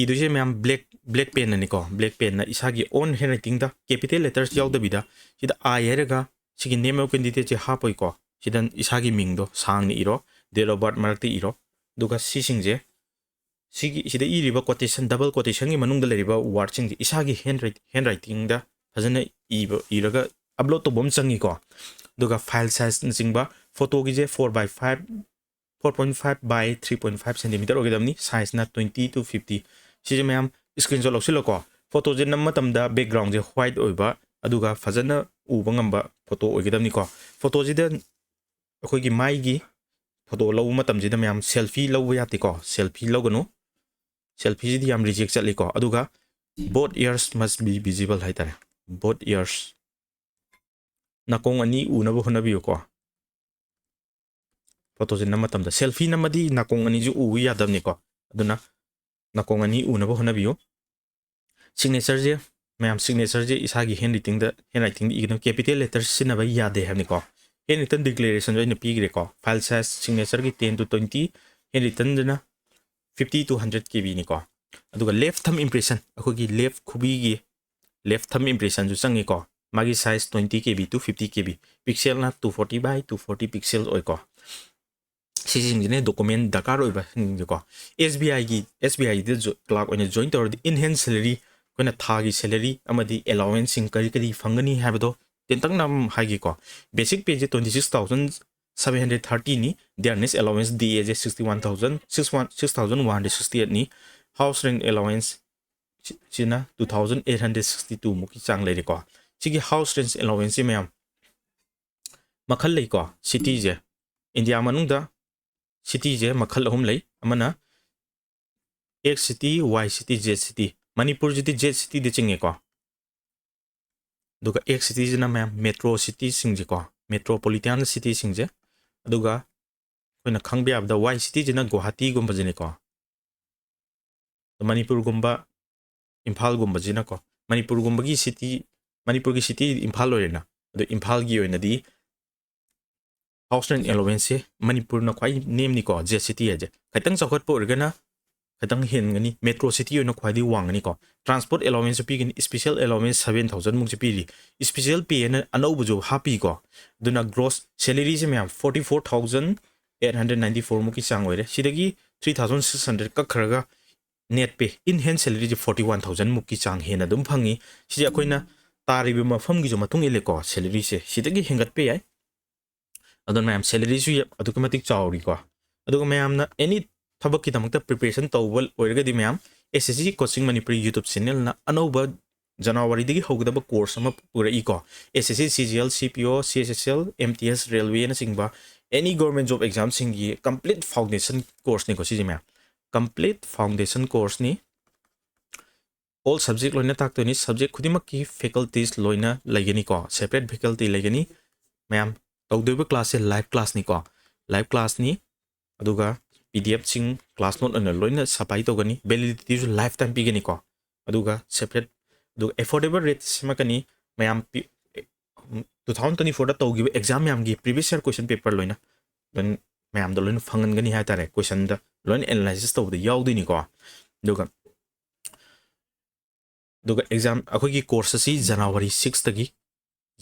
ꯏꯗꯣꯏꯁꯦ ꯃꯌꯥꯝ ꯕ꯭ꯂꯦꯛ, ꯕ꯭ꯂꯦꯛ ꯄꯦꯟꯅꯅꯤꯀꯣ, ꯕ꯭ꯂꯦꯛ ꯄꯦꯟꯅ ꯏꯁꯥꯒꯤ ꯑꯣꯟ ꯍꯦꯟ ꯔꯥꯏꯇꯤꯡꯗ ꯀꯦꯄꯤꯇꯦꯜ ꯂꯦꯇꯔꯁ ꯌꯥꯎꯗꯕꯤꯗ, ꯁꯤꯗ ꯑꯥꯏ ꯍꯥꯏꯔꯒ ꯁꯤꯒꯤ ꯅꯦꯝ ꯑꯣꯐ ꯀꯦꯟꯗꯤꯗꯦꯠꯁꯦ ꯍꯥꯞꯄꯣꯏꯀꯣ꯫ ꯁꯤꯗ ꯏꯁꯥꯒꯤ ꯃꯤꯡꯗꯣ ꯁꯥꯡꯅ ꯏꯔꯣ, ꯗꯦꯠ ꯑꯣꯐ ꯕꯥꯔꯠ ꯃꯔꯛꯇ ꯏꯔꯣ꯫ ꯑꯗꯨꯒ ꯁꯤꯁꯤꯡꯁꯦ, ꯁꯤꯒꯤ, ꯁꯤꯗ ꯏꯔꯤꯕ ꯀꯣꯇꯦꯁꯟ, ꯗꯕꯜ ꯀꯣꯇꯦꯁꯟꯒꯤ ꯃꯅꯨꯡꯗ ꯂꯩꯔꯤꯕ ꯋꯥꯔꯗꯁꯤꯡꯁꯦ ꯏꯁꯥꯒꯤ ꯍꯦꯟ ꯔꯥꯏꯠ-, ꯍꯦꯟ ꯔꯥꯏꯇꯤꯡꯗ ꯐꯖꯅ ꯏꯕ, ꯏꯔꯒ ꯑꯞꯂꯣꯗ ꯇꯧꯕ ꯑꯃ ꯆꯪꯉꯤꯀꯣ꯫ ꯑꯗꯨꯒ ꯐꯥꯏꯜ ꯁꯥꯏꯖꯅꯆꯤꯡꯕ, ꯐꯣꯇꯣꯒꯤꯁꯦ four by five, four point five by three point five centimetre ꯑꯣꯏꯒꯗꯕꯅꯤ, ꯁꯥꯏꯖꯅ ꯇ꯭ꯋꯦꯟꯇꯤ ꯇꯨ ꯐꯤꯐꯇꯤ꯫ ꯁꯤꯁꯦ ꯃꯌꯥꯝ ꯁ꯭ꯀ꯭ꯔꯤꯟꯁꯣꯠ ꯂꯧꯁꯤꯜꯂꯣꯀꯣ꯫ ꯐꯣꯇꯣꯁꯦ ꯅꯝꯕ ꯃꯇꯝꯗ ꯕꯦꯛꯒ꯭ꯔꯥꯎꯟꯁꯦ ꯋꯥꯏꯠ ꯑꯣꯏꯕ, ꯑꯗꯨꯒ ꯐꯖꯅ ꯎꯕ ꯉꯝꯕ ꯐꯣꯇꯣ ꯑꯣꯏꯒꯗꯕꯅꯤꯀꯣ꯫ ꯐꯣꯇꯣꯁꯤꯗ ꯑꯩꯈꯣꯏꯒꯤ ꯃꯥꯏꯒꯤ ꯐꯣꯇꯣ ꯂꯧꯕ ꯃꯇꯝꯁꯤꯗ ꯃꯌꯥꯝ ꯁꯦꯜꯐꯤ ꯂꯧꯕ ꯌꯥꯗꯦꯀꯣ, ꯁꯦꯜꯐꯤ ꯂꯧꯒꯅꯨ꯫ ꯁꯦꯜꯐꯤꯁꯤꯗꯤ ꯌꯥꯝ ꯔꯤꯖꯦꯛ ꯆꯠꯂꯤꯀꯣ꯫ ꯑꯗꯨꯒ both ears must be visible ꯍꯥꯏꯇꯥꯔꯦ, both ears꯫ ꯅꯥꯀꯣꯡ ꯑꯅꯤ ꯎꯅꯕ ꯍꯣꯠꯅꯕꯤꯌꯨꯀꯣ꯫ ꯐꯣꯇꯣꯁꯦ ꯅꯝꯕ ꯃꯇꯝꯗ, ꯁꯦꯜꯐꯤ ꯅꯝꯃꯗꯤ ꯅꯥꯀꯣꯡ ꯑꯅꯤꯁꯨ ꯎꯕ ꯌꯥꯗꯕꯅꯤꯀꯣ, ꯑꯗꯨꯅ ꯅꯥꯀꯣꯡ ꯑꯅꯤ ꯎꯅꯕ ꯍꯣꯠꯅꯕꯤꯌꯨ꯫ ꯁꯤꯒꯅꯦꯆꯔꯁꯦ ꯃꯌꯥꯝ, ꯁꯤꯒꯅꯦꯆꯔꯁꯦ ꯏꯁꯥꯒꯤ ꯍꯦꯟ ꯔꯤꯇꯤꯡꯗ ꯍꯦꯟ ꯔꯥꯏꯇꯤꯡꯗ ꯏꯒꯗꯕ, ꯀꯦꯄꯤꯇꯦꯜ ꯂꯦꯇꯔ ꯁꯤꯖꯤꯟꯅꯕ ꯌꯥꯗꯦ ꯍꯥꯏꯕꯅꯤꯀꯣ꯫ ꯍꯦꯟ ꯔꯤꯇꯟ ꯗꯤꯀ꯭ꯂꯦꯔꯦꯁꯟꯁꯨ ꯑꯩꯅ ꯄꯤꯈ꯭ꯔꯦꯀꯣ꯫ ꯐꯥꯏꯜ ꯁꯥꯏꯖ ꯁꯤꯒꯅꯦꯆꯔꯒꯤ ꯇꯦꯟ ꯇꯨ ꯇ꯭ꯋꯦꯟꯇꯤ, ꯍꯦꯟ ꯔꯤꯇꯟꯗꯅ ꯐꯤꯐꯇꯤ ꯇꯨ ꯍꯟꯗ꯭ꯔꯦꯠ ꯀꯦ ꯕꯤꯅꯤꯀꯣ꯫ ꯑꯗꯨꯒ ꯂꯦꯐ ꯊꯝ ꯏꯝꯄ꯭ꯔꯦꯁꯟ, ꯑꯩꯈꯣꯏꯒꯤ ꯂꯦꯐ ꯈꯨꯕꯤꯒꯤ ꯂꯦꯐ ꯊꯝ ꯏꯝꯄ꯭ꯔꯦꯁꯟꯁꯨ ꯆꯪꯉꯤꯀꯣ꯫ ꯃꯥꯒꯤ size twenty K B to fifty K B, ꯄꯤꯛꯁꯦꯜꯅ two forty by two forty pixel ꯑꯣꯏꯀꯣ꯫ ꯁꯤꯁꯤꯡꯁꯤꯅꯦ ꯗꯣꯀꯨꯃꯦꯟ ꯗꯔꯀꯥꯔ ꯑꯣꯏꯕꯁꯤꯡꯁꯦꯀꯣ꯫ ꯑꯦꯁ ꯕꯤ ꯑꯥꯏꯒꯤ, ꯑꯦꯁ ꯕꯤ ꯑꯥꯏꯗ ꯀ꯭ꯂꯥꯔꯛ ꯑꯣꯏꯅ ꯖꯣꯏꯟ ꯇꯧꯔꯗꯤ, ꯏꯟ ꯍꯦꯟ ꯁꯦꯂꯔꯤ, ꯑꯩꯈꯣꯏꯅ ꯊꯥꯒꯤ ꯁꯦꯂꯔꯤ ꯑꯃꯗꯤ ꯑꯦꯂꯥꯎꯋꯦꯟꯁꯁꯤꯡ ꯀꯔꯤ ꯀꯔꯤ ꯐꯪꯒꯅꯤ ꯍꯥꯏꯕꯗꯣ ꯇꯦꯟꯇꯛꯅ ꯑꯃ ꯍꯥꯏꯒꯦꯀꯣ꯫ ꯕꯦꯁꯤꯛ ꯄꯦꯁꯦ twenty six thousand seven hundred ꯊꯥꯔꯇꯤꯅꯤ꯫ ꯗꯤꯌꯥꯔꯅꯦꯁ ꯑꯦꯂꯥꯎꯋꯦꯟꯁ, ꯗꯤ ꯑꯦꯁꯦ sixty one thousand, six one, six thousand one hundred sixty ꯑꯩꯠꯅꯤ꯫ ꯍꯥꯎꯁ ꯔꯦꯟ ꯑꯦꯂꯥꯎꯋꯦꯟꯁ ꯁꯤ-, ꯁꯤꯅ two thousand eight hundred sixty two ꯃꯨꯛꯀꯤ ꯆꯥꯡ ꯂꯩꯔꯦꯀꯣ꯫ ꯁꯤꯒꯤ ꯍꯥꯎꯁ ꯔꯦꯟꯁ ꯑꯦꯂꯥꯎꯋꯦꯟꯁꯁꯤ ꯃꯌꯥꯝ ꯃꯈꯜ ꯂꯩꯀꯣ꯫ ꯁꯤꯇꯤꯁꯦ, ꯏꯟꯗꯤꯌꯥ ꯃꯅꯨꯡꯗ ꯁꯤꯇꯤꯁꯦ ꯃꯈꯜ ꯑꯍꯨꯝ ꯂꯩ꯫ ꯑꯃꯅ ꯑꯦꯛꯁ ꯁꯤꯇꯤ, ꯋꯥꯏ ꯁꯤꯇꯤ, ꯖꯦꯠ ꯁꯤꯇꯤ꯫ ꯃꯅꯤꯄꯨꯔꯁꯤꯗꯤ ꯖꯦꯠ ꯁꯤꯇꯤꯗ ꯆꯤꯡꯉꯦꯀꯣ꯫ ꯑꯗꯨꯒ ꯑꯦꯛꯁ ꯁꯤꯇꯤꯁꯤꯅ ꯃꯌꯥꯝ ꯃꯦꯇ꯭ꯔꯣ ꯁꯤꯇꯤꯁꯤꯡꯁꯦꯀꯣ, ꯃꯦꯇ꯭ꯔꯣꯄꯣꯂꯤꯇꯥꯟ ꯁꯤꯇꯤꯁꯤꯡꯁꯦ꯫ ꯑꯗꯨꯒ ꯑꯩꯈꯣꯏꯅ ꯈꯪꯕ ꯌꯥꯕꯗ ꯋꯥꯏ ꯁꯤꯇꯤꯁꯤꯅ ꯒꯨꯋꯥꯍꯥꯇꯤꯒꯨꯝꯕꯁꯤꯅꯦꯀꯣ꯫ ꯃꯅꯤꯄꯨꯔꯒꯨꯝꯕ, ꯏꯝꯐꯥꯜꯒꯨꯝꯕꯁꯤꯅꯀꯣ, ꯃꯅꯤꯄꯨꯔꯒꯨꯝꯕꯒꯤ ꯁꯤꯇꯤ, ꯃꯅꯤꯄꯨꯔꯒꯤ ꯁꯤꯇꯤ ꯏꯝꯐꯥꯜ ꯑꯣꯏꯔꯦꯅ꯫ ꯑꯗꯣ ꯏꯝꯐꯥꯜꯒꯤ ꯑꯣꯏꯅꯗꯤ ꯍꯥꯎꯁ ꯔꯦꯟ ꯑꯦꯂꯣꯋꯦꯟꯁꯁꯦ ꯃꯅꯤꯄꯨꯔꯅ ꯈ꯭ꯋꯥꯏ ꯅꯦꯝꯅꯤꯀꯣ, ꯖꯦꯠ ꯁꯤꯇꯤ ꯍꯥꯏꯁꯦ꯫ ꯈꯤꯇꯪ ꯆꯥꯎꯈꯠꯄ ꯑꯣꯏꯔꯒꯅ ꯈꯤꯇꯪ ꯍꯦꯟꯒꯅꯤ, ꯃꯦꯇ꯭ꯔꯣ ꯁꯤꯇꯤ ꯑꯣꯏꯅ ꯈ꯭ꯋꯥꯏꯗꯒꯤ ꯋꯥꯡꯒꯅꯤꯀꯣ꯫ ꯇ꯭ꯔꯥꯟꯁꯄꯣꯔꯠ ꯑꯦꯂꯣꯋꯦꯟꯁꯁꯨ ꯄꯤꯒꯅꯤ, ꯏꯁꯄꯤꯁꯦꯜ ꯑꯦꯂꯣꯋꯦꯟꯁ ꯁꯚꯦꯟ ꯊꯥꯎꯖꯟ ꯃꯨꯛꯁꯦ ꯄꯤꯔꯤ꯫ ꯏꯁꯄꯤꯁꯦꯜ ꯄꯦ ꯑꯅ ꯑꯅꯧꯕꯁꯨ ꯍꯥꯞꯄꯤꯀꯣ꯫ ꯑꯗꯨꯅ ꯒ꯭ꯔꯣꯁ ꯁꯦꯂꯔꯤꯁꯦ ꯃꯌꯥꯝ forty four thousand eight hundred ninety four ꯃꯨꯛꯀꯤ ꯆꯥꯡ ꯑꯣꯏꯔꯦ꯫ ꯁꯤꯗꯒꯤ ꯊ꯭ꯔꯤ ꯊꯥꯎꯖꯟ ꯁꯤꯛꯁ ꯍꯟꯗ꯭ꯔꯦꯠ ꯀꯛꯈ꯭ꯔꯒ ꯅꯦꯠ ꯄꯦ, ꯏꯟ ꯍꯦꯟ ꯁꯦꯂꯔꯤꯁꯦ ꯐꯣꯔꯇꯤ ꯋꯥꯟ ꯊꯥꯎꯖꯟ ꯃꯨꯛꯀꯤ ꯆꯥꯡ ꯍꯦꯟꯅ ꯑꯗꯨꯝ ꯐꯪꯉꯤ꯫ ꯁꯤꯁꯦ ꯑꯩꯈꯣꯏꯅ ꯇꯥꯔꯤꯕ ꯃꯐꯝꯒꯤꯁꯨ ꯃꯇꯨꯡ ꯏꯜꯂꯦꯀꯣ, ꯁꯦꯂꯔꯤꯁꯦ ꯁꯤꯗꯒꯤ ꯍꯦꯟꯒꯠꯄ ꯌꯥꯏ꯫ ꯑꯗꯨꯅ ꯃꯌꯥꯝ, ꯁꯦꯂꯔꯤꯁꯨ ꯌꯥꯝ, ꯑꯗꯨꯛꯀꯤ ꯃꯇꯤꯛ ꯆꯥꯎꯔꯤꯀꯣ꯫ ꯑꯗꯨꯒ ꯃꯌꯥꯝꯅ ꯑꯦꯅꯤ ꯊꯕꯛꯀꯤꯗꯃꯛꯇ ꯄ꯭ꯔꯤꯄꯦꯔꯦꯁꯟ ꯇꯧꯕ ꯑꯣꯏꯔꯒꯗꯤ ꯃꯌꯥꯝ, ꯑꯦꯁ S C coaching Manipuri YouTube ꯆꯦꯅꯦꯜꯅ ꯑꯅꯧꯕ ꯖꯅꯋꯥꯔꯤꯗꯒꯤ ꯍꯧꯒꯗꯕ ꯀꯣꯔꯁ ꯑꯃ ꯄꯨꯔꯛꯏꯀꯣ꯫ ꯑꯦꯁ S C, C G L, ꯁꯤ P O, C H S L, M T S, ꯔꯦꯜꯋꯦꯅꯆꯤꯡꯕ ꯑꯦꯅꯤ ꯒꯣꯔꯃꯦꯟ ꯖꯣꯕ ꯑꯦꯛꯖꯥꯝꯁꯤꯡꯒꯤ ꯀꯝꯄ꯭ꯂꯤꯠ ꯐꯥꯎꯟꯗꯦꯁꯟ ꯀꯣꯔꯁꯅꯤꯀꯣ ꯁꯤꯁꯦ ꯃꯌꯥꯝ꯫ ꯀꯝꯄ꯭ꯂꯤꯠ ꯐꯥꯎꯟꯗꯦꯁꯟ ꯀꯣꯔꯁꯅꯤ꯫ ꯑꯣꯜ ꯁꯕꯖꯦꯛ ꯂꯣꯏꯅ ꯇꯥꯛꯇꯣꯏꯅꯤ꯫ ꯁꯕꯖꯦꯛ ꯈꯨꯗꯤꯡꯃꯛꯀꯤ ꯐꯦꯀꯜꯇꯤꯁ ꯂꯣꯏꯅ ꯂꯩꯒꯅꯤꯀꯣ, ꯁꯦꯄꯔꯦꯠ ꯐꯦꯀꯜꯇꯤ ꯂꯩꯒꯅꯤ꯫ ꯃꯌꯥꯝ, ꯇꯧꯗꯣꯏꯕ ꯀ꯭ꯂꯥꯁꯁꯦ ꯂꯥꯏꯚ ꯀ꯭ꯂꯥꯁꯅꯤꯀꯣ, ꯂꯥꯏꯚ ꯀ꯭ꯂꯥꯁꯅꯤ꯫ ꯑꯗꯨꯒ ꯄꯤ ꯗꯤ ꯑꯦꯐꯁꯤꯡ ꯀ꯭ꯂꯥꯁ ꯅꯣꯠ ꯑꯣꯏꯅ ꯂꯣꯏꯅ ꯁꯄ꯭ꯂꯥꯏ ꯇꯧꯒꯅꯤ꯫ ꯚꯦꯂꯤꯗꯤꯇꯤꯁꯨ ꯂꯥꯏꯐ ꯇꯥꯏꯝ ꯄꯤꯒꯅꯤꯀꯣ꯫ ꯑꯗꯨꯒ ꯁꯦꯄꯔꯦꯠ ꯑꯗꯨꯒ affordable rate ꯁꯦꯝꯃꯛꯀꯅꯤ꯫ ꯃꯌꯥꯝ two thousand twenty fourꯗ ꯇꯧꯈꯤꯕ exam ꯃꯌꯥꯝꯒꯤ previous year question paper ꯂꯣꯏꯅ ꯂꯣꯏꯅ ꯃꯌꯥꯝꯗ ꯂꯣꯏꯅ ꯐꯪꯍꯟꯒꯅꯤ ꯍꯥꯏꯇꯥꯔꯦ, questionꯗ ꯂꯣꯏꯅ analysis ꯇꯧꯕꯗ ꯌꯥꯎꯗꯣꯏꯅꯤꯀꯣ꯫ ꯑꯗꯨꯒ ꯑꯗꯨꯒ exam, ꯑꯩꯈꯣꯏꯒꯤ course ꯑꯁꯤ January sixꯇꯒꯤ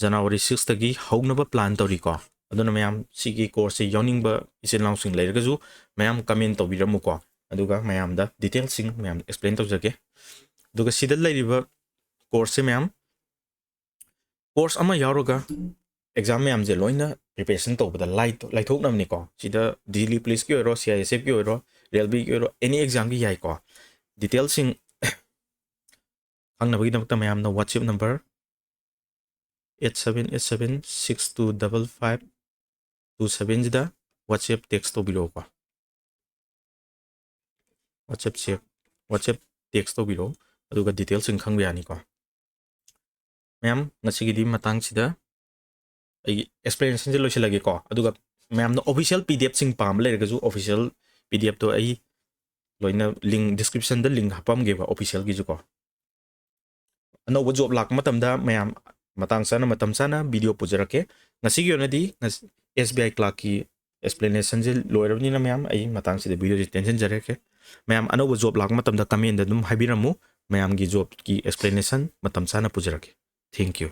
January sixꯇꯒꯤ ꯍꯧꯅꯕ plan ꯇꯧꯔꯤꯀꯣ꯫ ꯑꯗꯨꯅ ꯃꯌꯥꯝ ꯁꯤꯒꯤ courseꯁꯦ ꯌꯥꯎꯅꯤꯡꯕ ꯏꯆꯤꯜ ꯏꯅꯥꯎꯁꯤꯡ ꯂꯩꯔꯒꯁꯨ ꯃꯌꯥꯝ comment ꯇꯧꯕꯤꯔꯝꯃꯨꯀꯣ꯫ ꯑꯗꯨꯒ ꯃꯌꯥꯝꯗ detailꯁꯤꯡ ꯃꯌꯥꯝ explain ꯇꯧꯖꯒꯦ꯫ ꯑꯗꯨꯒ ꯁꯤꯗ ꯂꯩꯔꯤꯕ courseꯁꯦ ꯃꯌꯥꯝ, course ꯑꯃ ꯌꯥꯎꯔꯒ exam ꯃꯌꯥꯝꯁꯦ ꯂꯣꯏꯅ preparation ꯇꯧꯕꯗ ꯂꯥꯏꯊꯣꯛꯅꯕꯅꯤꯀꯣ꯫ ꯁꯤꯗ ꯗꯤꯜꯂꯤ ꯄꯨꯂꯤꯁꯀꯤ ꯑꯣꯏꯔꯣ, ꯁꯤ ꯑꯥꯏ ꯑꯦꯁ ꯑꯦꯐꯀꯤ ꯑꯣꯏꯔꯣ, ꯔꯦꯜꯋꯦꯒꯤ ꯑꯣꯏꯔꯣ, any examꯒꯤ ꯌꯥꯏꯀꯣ꯫ Detailꯁꯤꯡ ꯈꯪꯅꯕꯒꯤꯗꯃꯛꯇ ꯃꯌꯥꯝꯅ WhatsApp number eight seven eight seven six two double five two sevenꯁꯤꯗ WhatsApp text ꯇꯧꯕꯤꯔꯛꯎꯀꯣ꯫ WhatsAppꯁꯦ, WhatsApp text ꯇꯧꯕꯤꯔꯛꯎ, ꯑꯗꯨꯒ detailꯁꯤꯡ ꯈꯪꯕ ꯌꯥꯅꯤꯀꯣ꯫ ꯃꯌꯥꯝ, ꯉꯁꯤꯒꯤꯗꯤ ꯃꯇꯥꯡꯁꯤꯗ ꯑꯩꯒꯤ explanationꯁꯦ ꯂꯣꯏꯁꯤꯜꯂꯒꯦꯀꯣ꯫ ꯑꯗꯨꯒ ꯃꯌꯥꯝꯅ official ꯄꯤ ꯗꯤ ꯑꯦꯐꯁꯤꯡ ꯄꯥꯝꯕ ꯂꯩꯔꯒꯁꯨ, official ꯄꯤ ꯗꯤ ꯑꯦꯐꯇꯣ ꯑꯩ ꯂꯣꯏꯅ link, descriptionꯗ link ꯍꯥꯞꯄꯝꯒꯦꯕ officialꯒꯤꯁꯨꯀꯣ꯫ ꯑꯅꯧꯕ job ꯂꯥꯛꯄ ꯃꯇꯝꯗ ꯃꯌꯥꯝ ꯃꯇꯥꯡ ꯆꯥꯅ, ꯃꯇꯝ ꯆꯥꯅ video ꯄꯨꯖꯔꯛꯀꯦ꯫ ꯉꯁꯤꯒꯤ ꯑꯣꯏꯅꯗꯤ ꯑꯦꯁ ꯕꯤ ꯑꯥꯏ clerkꯀꯤ explanationꯁꯦ ꯂꯣꯏꯔꯕꯅꯤꯅ ꯃꯌꯥꯝ, ꯑꯩ ꯃꯇꯥꯡꯁꯤꯗ videoꯁꯦ ꯇꯦꯟꯁꯤꯟꯖꯔꯛꯀꯦ꯫ ꯃꯌꯥꯝ ꯑꯅꯧꯕ job ꯂꯥꯛꯄ ꯃꯇꯝꯗ commentꯗ ꯑꯗꯨꯝ ꯍꯥꯏꯕꯤꯔꯝꯃꯨ꯫ ꯃꯌꯥꯝꯒꯤ jobꯀꯤ explanation ꯃꯇꯝ ꯆꯥꯅ ꯄꯨꯖꯔꯛꯀꯦ꯫ Thank you꯫